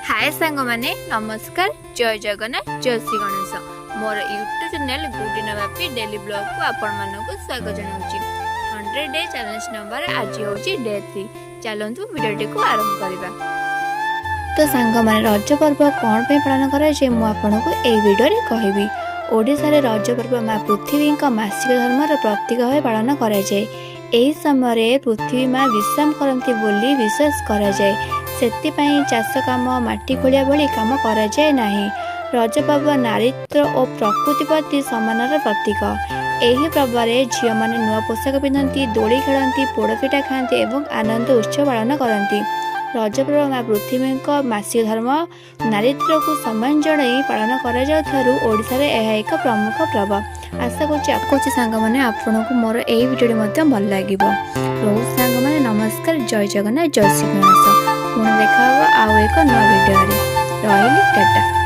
ହାଏ ସାଙ୍ଗମାନେ, ନମସ୍କାର, ଜୟ ଜଗନ୍ନାଥ, ଜୟ ଶ୍ରୀ ଗଣେଶ। ମୋର ୟୁଟ୍ୟୁବ୍ ଚ୍ୟାନେଲ୍ ଗୁଡିନା ବାପି ଡେଲି ବ୍ଲଗ୍କୁ ଆପଣମାନଙ୍କୁ ସ୍ୱାଗତ ଜଣାଉଛି। 100 ଡେ ଚ୍ୟାଲେଞ୍ଜ ନମ୍ବର ଆଜି ହେଉଛି ଡେ 3। ଚାଲନ୍ତୁ, ଭିଡ଼ିଓଟିକୁ ଆରମ୍ଭ କରିବା। ତ ସାଙ୍ଗମାନେ, ରଜ ପର୍ବ କ'ଣ ପାଇଁ ପାଳନ କରାଯାଏ, ମୁଁ ଆପଣଙ୍କୁ ଏଇ ଭିଡ଼ିଓରେ କହିବି। ଓଡ଼ିଶାରେ ରଜ ପର୍ବ ମା ପୃଥିବୀଙ୍କ ମାସିକ ଧର୍ମର ପ୍ରତୀକ ଭାବେ ପାଳନ କରାଯାଏ। ଏହି ସମୟରେ ପୃଥିବୀ ମା ବିଶ୍ରାମ କରନ୍ତି ବୋଲି ବିଶ୍ୱାସ କରାଯାଏ। ସେଥିପାଇଁ ଚାଷ କାମ, ମାଟି ଖୋଳିବା ଭଳି କାମ କରାଯାଏ ନାହିଁ। ରଜ ପର୍ବ ନାରୀତ୍ୱ ଓ ପ୍ରକୃତି ପ୍ରତି ସମ୍ମାନର ପ୍ରତୀକ। ଏହି ପର୍ବରେ ଝିଅମାନେ ନୂଆ ପୋଷାକ ପିନ୍ଧନ୍ତି, ଦୋଳି ଖେଳନ୍ତି, ପୋଡ଼ପିଠା ଖାଆନ୍ତି ଏବଂ ଆନନ୍ଦ ଉତ୍ସବ ପାଳନ କରନ୍ତି। ରଜ ପର୍ବ ମା ପୃଥିବୀଙ୍କ ମାସିକ ଧର୍ମ, ନାରୀତ୍ୱକୁ ସମ୍ମାନ ଜଣାଇ ପାଳନ କରାଯାଉଥିବାରୁ ଓଡ଼ିଶାରେ ଏହା ଏକ ପ୍ରମୁଖ ପର୍ବ। ଆଶା କରୁଛି ସାଙ୍ଗମାନେ, ଆପଣଙ୍କୁ ମୋର ଏଇ ଭିଡ଼ିଓଟି ମଧ୍ୟ ଭଲ ଲାଗିବ। ରହୁଛି ସାଙ୍ଗମାନେ, ନମସ୍କାର, ଜୟ ଜଗନ୍ନାଥ, ଜୟ ଶ୍ରୀ ଗଣେଶ। ପୁଣି ଦେଖା ହେବ ଆଉ ଏକ ନୂଆ ଭିଡ଼ିଓରେ। ରହିଲି, ଟାଟା।